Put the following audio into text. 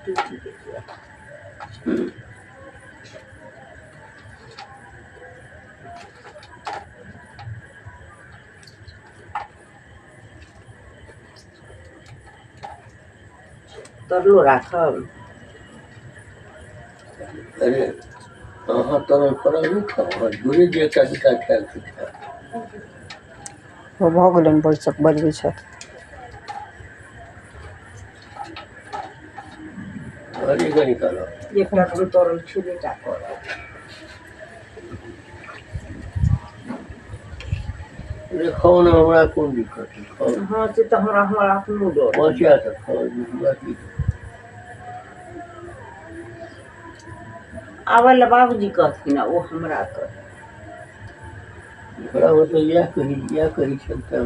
टूटि गेल। तरलो राखब। अरे अहाँ तरल परल नहि खाउ, अहाँ जोरे जे कनिका खायल से खायल। ओ भऽ गेलनि, बैसक बजबै छथि। अरे कनिका लऽ। एकटा हम तरल छेबे टा करब। अरे खाउ ने, हमरा कोन दिक्कत है, खाउ। हँ, से तऽ हमरा हमर अपनो डर। बचिया तऽ खाउ, हमरा की। आबै लए बाबूजी कहथिन आ ओ हमरा कह। ओकरा मतलब इएह कही, इएह कहै छनि तैँ।